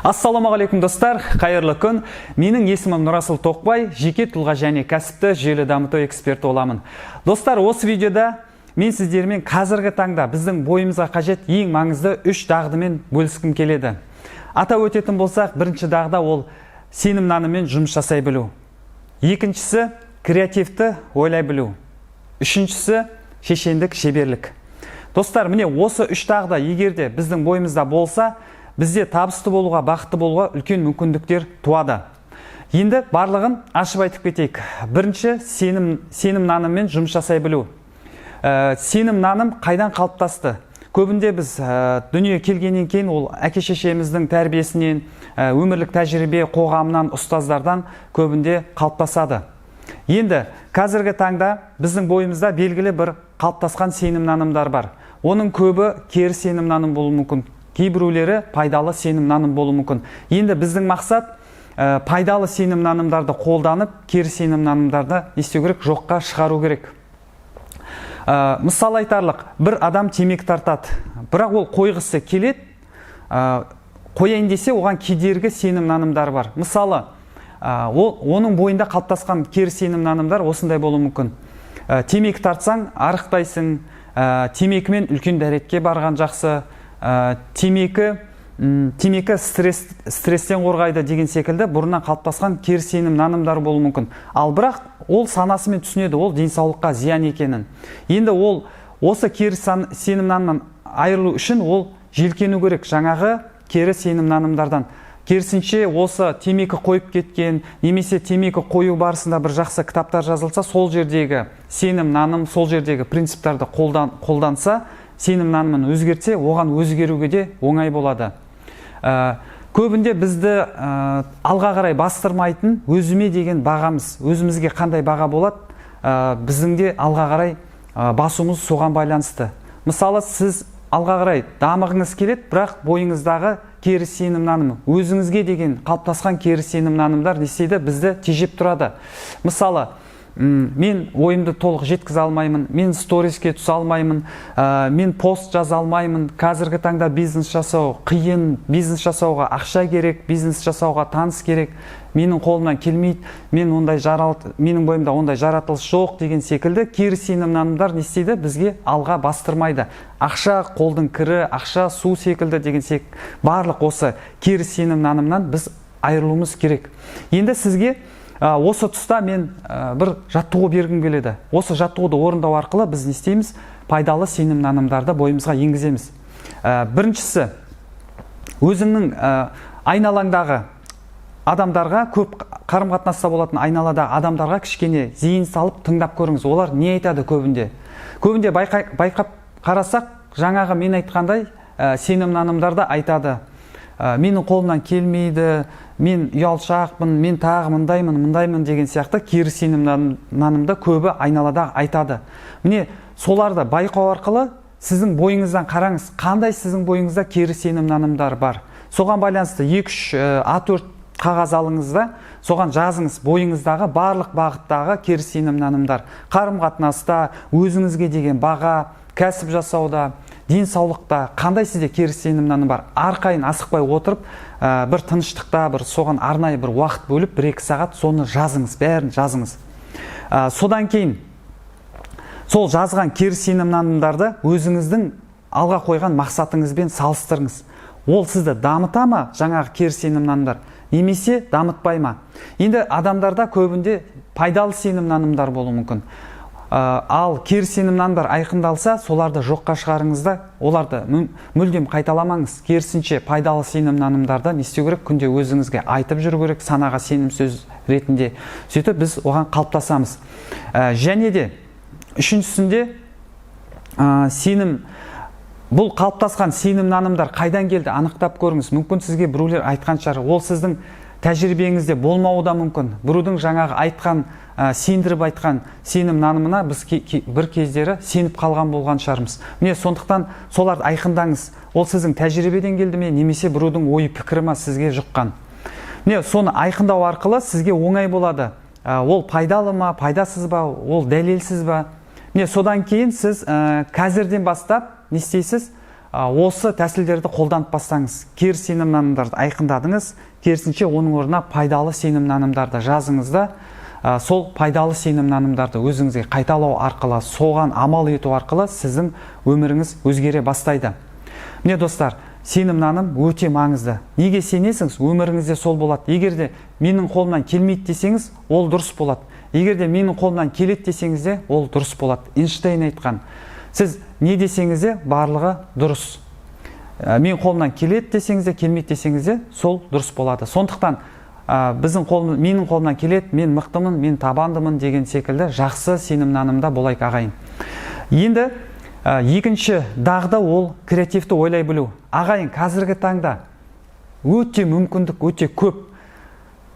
Ассалаумағалейкум, достар, қайырлы күн. Менің есімім Нұрасыл Тоқбай, жеке тұлға және кәсіпті жүйелі дамыту эксперті боламын. Достар, осы видеода мен сіздермен қазіргі таңда біздің бойымызға қажет ең маңызды үш дағдымен бөліскім келеді. Атап өтетін болсақ, бірінші дағды – ол сенім наныммен жұмыс жасай білу. Екіншісі – креативті ойлай білу. Үшіншісі – шешендік шеберлік. Достар, міне, осы үш дағды егер де біздің бойымызда болса, бізде табысты болуға, бақытты болуға үлкен мүмкіндіктер туады. Енді барлығын ашып айтып кетейік. Бірінші сенім наныммен жұмыс жасай білу. Сенім наным қайдан қалыптасты? Көбінде біз дүние келгеннен кейін ол әке шешеміздің тәрбиесінен, өмірлік тәжірибе, қоғамнан, ұстаздардан көбінде қалыптасады. Енді қазіргі таңда біздің бойымызда белгілі бір қалыптасқан сенім нанымдар бар. Оның көбі кері сенім наным болуы мүмкін, кейбіреулері пайдалы сенім наным болуы мүмкін. Енді біздің мақсат пайдалы сенім нанымдарды қолданып, кері сенім нанымдарды не істеу керек? Жоққа шығару керек. Мысал айтарлық, бір адам темекі тартады, бірақ ол қойғысы келеді. Қояйын десе, оған кедергі сенім нанымдар бар. Мысалы, ол оның бойында қалыптасқан кері сенім нанымдар осындай болуы мүмкін: темекі тартсаң, арықтайсың, темекімен үлкен дәретке барған жақсы, темекі стресстен қорғайды деген секілді бұрыннан қалыптасқан кері сенім нанымдар болуы мүмкін. Ал бірақ ол санасымен түсінеді ол денсаулыққа зиян екенін. Енді ол осы кері сенім нанымнан айырылу үшін ол желкену керек жаңағы кері сенім нанымдардан. Керісінше, осы темекі қойып кеткен немесе темекі қою барысында бір жақсы кітаптар жазылса, сол жердегі сенім наным, сол жердегі принциптарды қолданса, сенім нанымын өзгертсе, оған өзгеруге де оңай болады. Көбінде бізді алға қарай бастырмайтын өзіме деген бағамыз, өзімізге қандай баға болады, біздің де алға қарай басуымыз соған байланысты. Мысалы, сіз алға қарай дамығыңыз келеді, бірақ бойыңыздағы кері сенім наным, өзіңізге деген қалыптасқан кері сенім нанымдар не істейді? Бізді тежеп тұрады. Мысалы, мен ойымды толық жеткізе алмаймын, мен сториске түсе алмаймын, мен пост жаза алмаймын, қазіргі таңда бизнес жасау қиын, бизнес жасауға ақша керек, бизнес жасауға таныс керек, менің қолымнан келмейді, мен ондай жаралт, менің бойымда ондай жаратылыс жоқ деген секілді кері сенім нанымдар не істейді? Бізге алға бастырмайды. Ақша қолдың кірі, ақша су секілді деген барлық осы кері сенім нанымнан біз айырылуымыз керек. Енді сізге осы тұста мен бір жаттығу бергім келеді. Осы жаттығуды орындау арқылы біз не істейміз? Пайдалы сенім нанымдарды бойымызға енгіземіз. Біріншісі, өзіңнің айналаңдағы адамдарға, көп қарым қатынаста болатын айналадағы адамдарға кішкене зейін салып тыңдап көріңіз, олар не айтады. Көбінде байқап қарасақ, жаңағы мен айтқандай сенім нанымдарды айтады: менің қолымнан келмейді, мен ұялшақпын, мен тағы мындаймын, мындаймын деген сияқты кері сенім нанымды көбі айналада айтады. Міне, соларды байқау арқылы сіздің бойыңыздан қараңыз, қандай сіздің бойыңызда кері сенім нанымдар бар. Соған байланысты 2-3 А4 қағаз алыңыз да, соған жазыңыз бойыңыздағы барлық бағыттағы кері сенім нанымдар: қарым қатынаста, өзіңізге деген баға, кәсіп жасауда, денсаулықта қандай сізде кері сенім наным бар. Арқайын асықпай отырып, бір тыныштықта, бір соған арнайы бір уақыт бөліп, 1-2 сағат соны жазыңыз, бәрін жазыңыз. Содан кейін сол жазған кері сенім нанымдарды өзіңіздің алға қойған мақсатыңызбен салыстырыңыз. Ол сізді дамыта ма жаңағы кері сенім нанымдар немесе дамытпай ма? Енді адамдарда көбінде пайдалы сенім нанымдар болуы мүмкін. Ал кері сенім нанымдар айқындалса, соларды жоққа шығарыңыз да, оларды мүлдем қайталамаңыз. Керісінше, пайдалы сенім нанымдарды не істеу керек? Күнде өзіңізге айтып жүру керек санаға сенім сөз ретінде. Сөйтіп біз оған қалыптасамыз. Және де үшіншісінде, сенім, бұл қалыптасқан сенім нанымдар қайдан келді, анықтап көріңіз. Мүмкін, сізге біреулер айтқан шығар, ол сіздің тәжірибеңізде болмауы да мүмкін. Біреудің жаңағы айтқан, сендіріп айтқан сенім нанымына біз бір кездері сеніп қалған болған шығармыз. Міне, сондықтан соларды айқындаңыз: ол сіздің тәжірибеден келді ме немесе біреудің ой пікірі ма сізге жұққан? Міне, соны айқындау арқылы сізге оңай болады. Ол пайдалы ма, пайдасыз ба, ол дәлелсіз ба? Міне, содан кейін сіз қазірден бастап не істейсіз? Осы тәсілдерді қолданып бастаңыз. Кері сенім нанымдарды айқындадыңыз, керісінше оның орнына пайдалы сенім нанымдарды жазыңыз да, сол пайдалы сенім нанымдарды өзіңізге қайталау арқылы, соған амал ету арқылы сіздің өміріңіз өзгере бастайды. Міне, достар, сенім наным өте маңызды. Неге сенесіңіз, өміріңізде сол болады. Егер де менің қолымнан келмейді десеңіз, ол дұрыс болады. Егер де менің қолымнан келеді десеңіз де, ол дұрыс болады. Эйнштейн айтқан: сіз не десеңіз де, барлығы дұрыс. Мен қолымнан келеді десеңіз де, келмейді десеңіз де, сол дұрыс болады. Сондықтан біздің қолым, менің қолымнан келеді, мен мықтымын, мен табандымын деген секілді жақсы сенім нанымда болайық, ағайын. Енді екінші дағды — ол креативті ойлай білу. Ағайын, қазіргі таңда өте мүмкіндік өте көп.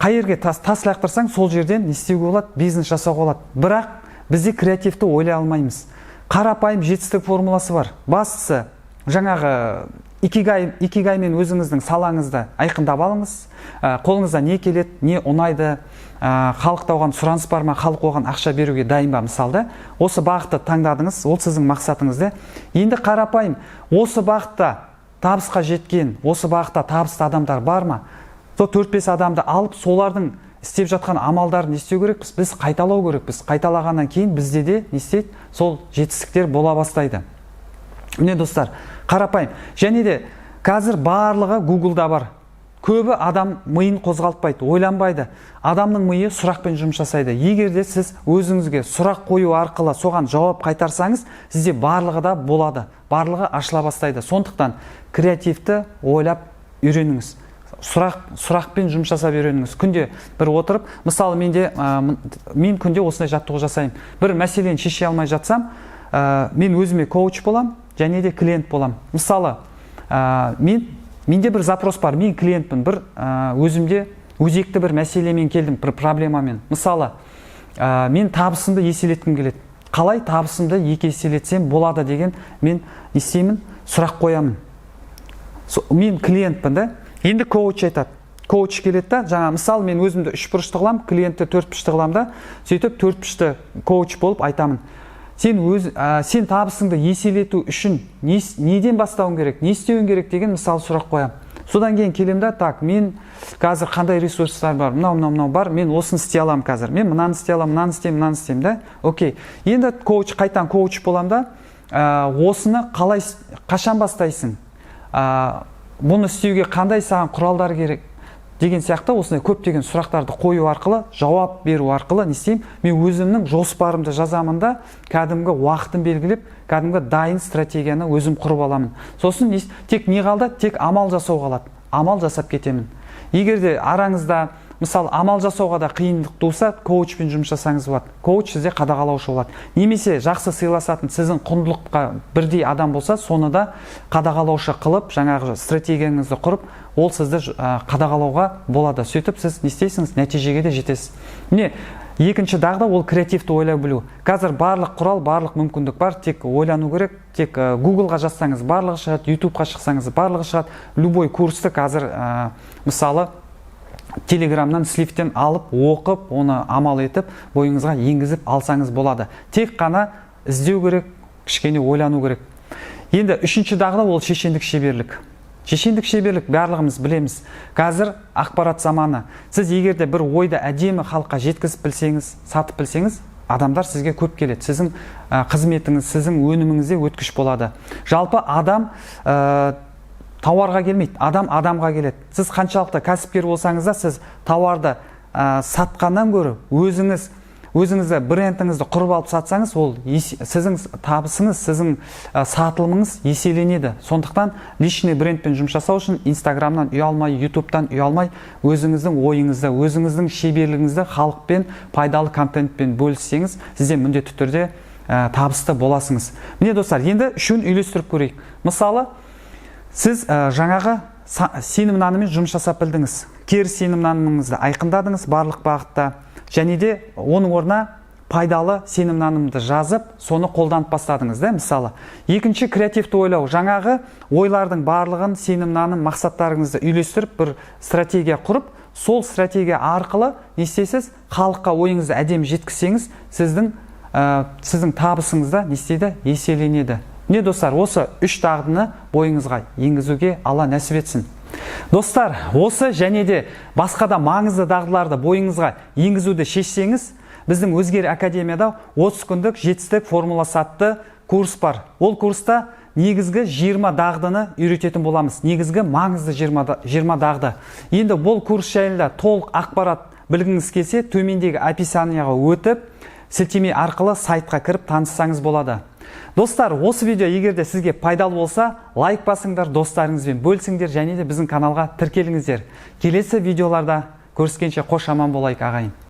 Қай жерге тас лақтырсаң, сол жерден не істеуге болады? Бизнес жасауға болады. Бірақ бізде креативті ойлай алмаймыз. Қарапайым жетістік формуласы бар. Бастысы, жаңағы икигай. Икигаймен өзіңіздің салаңызды айқындап алыңыз. Қолыңызда не келеді, не ұнайды, халықта оған сұраныс бар ма, халық оған ақша беруге дайын ба, мысалы да. Осы бағытты таңдадыңыз, ол сіздің мақсатыңыз да. Енді қарапайым осы бағытта табысқа жеткен, осы бағытта табысты адамдар бар ма, сол 4-5 адамды алып, солардың істеп жатқан амалдарын не істеу керекпіз? Біз қайталау керекпіз. Қайталағаннан кейін бізде де не істейді? Сол жетістіктер бола бастайды. Міне, достар, қарапайым. Және де қазір барлығы Гуглда бар. Көбі адам миын қозғалтпайды, ойланбайды. Адамның миы сұрақпен жұмыс жасайды. Егер де сіз өзіңізге сұрақ қою арқылы соған жауап қайтарсаңыз, сізде барлығы да болады, барлығы ашыла бастайды. Сондықтан креативті ойлап үйреніңіз, сұрақпен жұмыс жасап үйреніңіз. Күнде бір отырып, мысалы, менде мен күнде осындай жаттығу жасаймын. Бір мәселені шеше алмай жатсам, мен өзіме коуч болам және де клиент болам. Мысалы, менде бір запрос бар, мен клиентпін. Бір өзімде өзекті бір мәселемен келдім, бір проблемамен. Мысалы, мен табысымды еселеткім келеді. Қалай табысымды екі еселетсем болады деген мен не істеймін? Сұрақ қоямын. Мен клиентпін да. Енді коуч айтады, коуч келеді да. Жаңа, мысалы, мен өзімді үш бұрышты қыламын, клиентті төрт бұрышты қыламын да. Сөйтіп төрт бұрышты коуч болып айтамын: сен өз сен табысыңды еселету үшін неден бастауың керек, не істеуің керек деген, мысалы, сұрақ қоямын. Содан кейін келемін да: так, мен қазір қандай ресурстар бар? Мынау, мынау, мынау бар. Мен осыны істей аламын қазір, мен мынаны істей аламын, мынаны істеймін, мынаны істеймін да. Окей, енді коуч, қайтадан коуч боламын да. Осыны қалай, қашан бастайсың, бұны істеуге қандай саған құралдар керек деген сияқты осындай көптеген сұрақтарды қою арқылы, жауап беру арқылы не істеймін? Мен өзімнің жоспарымды жазамын да, кәдімгі уақытын белгілеп, кәдімгі дайын стратегияны өзім құрып аламын. Сосын тек не қалды? Тек амал жасау қалады. Амал жасап кетемін. Егер де араңызда, мысалы, амал жасауға да қиындық туса, коучпен жұмыс жасаңыз болады. Коуч сізде қадағалаушы болады. Немесе жақсы сыйласатын, сіздің құндылыққа бірдей адам болса, соны да қадағалаушы қылып, жаңағы стратегияңызды құрып, ол сізді қадағалауға болады. Сөйтіп сіз не істейсіңіз? Нәтижеге де жетесіз. Міне, екінші дағды — ол креативті ойлай білу. Қазір барлық құрал, барлық мүмкіндік бар, тек ойлану керек. Тек Гуглға жазсаңыз, барлығы шығады, Ютубқа шықсаңыз, барлығы шығады. Любой курсты қазір, мысалы, Телеграмнан, сливтен алып оқып, оны амал етіп, бойыңызға енгізіп алсаңыз болады. Тек қана іздеу керек, кішкене ойлану керек. Енді үшінші дағды — ол шешендік шеберлік. Шешендік шеберлік, барлығымыз білеміз, қазір ақпарат заманы. Сіз егер де бір ойды әдемі халыққа жеткізіп білсеңіз, сатып білсеңіз, адамдар сізге көп келеді. Сіздің қызметіңіз, сіздің өніміңіз де өткіш болады. Жалпы адам тауарға келмейді, адам адамға келеді. Сіз қаншалықты кәсіпкер болсаңыз да, сіз тауарды сатқаннан гөрі өзіңізді, брендіңізді құрып алып сатсаңыз, ол сіздің табысыңыз, сіздің сатылымыңыз еселенеді. Сондықтан личный брендпен жұмыс жасау үшін Инстаграмнан ұялмай, Ютубтан ұялмай, өзіңіздің ойыңызды, өзіңіздің шеберлігіңізді халықпен пайдалы контентпен бөліссеңіз, сізде міндетті түрде табысты боласыңыз. Міне, достар, енді үшеуін үйлестіріп көрейік. Мысалы, сіз жаңағы сенім нанымен жұмыс жасап білдіңіз, кері сенім нанымыңызды айқындадыңыз барлық бағытта және де оның орнына пайдалы сенім нанымды жазып, соны қолданып бастадыңыз да. Мысалы, екінші креативті ойлау: жаңағы ойлардың барлығын, сенім наным, мақсаттарыңызды үйлестіріп, бір стратегия құрып, сол стратегия арқылы не істейсіз? Халыққа ойыңызды әдемі жеткізсеңіз, сіздің табысыңыз да не істейді? Еселенеді. Міне, достар, осы үш дағдыны бойыңызға енгізуге Алла нәсіп етсін. Достар, осы және де басқа да маңызды дағдыларды бойыңызға енгізуді шешсеңіз, біздің Өзгер академияда 30 күндік жетістік формуласы атты курс бар. Ол курста негізгі 20 дағдыны үйрететін боламыз. Негізгі маңызды 20 дағды. Енді бұл курс жайында толық ақпарат білгіңіз келсе, төмендегі описанияға өтіп, сілтеме арқылы сайтқа кіріп таныссаңыз болады. Достар, осы видео егер де сізге пайдалы болса, лайк басыңдар, достарыңызбен бөлісіңдер және де біздің каналға тіркеліңіздер. Келесі видеоларда көріскенше қош, аман болайық, ағайын.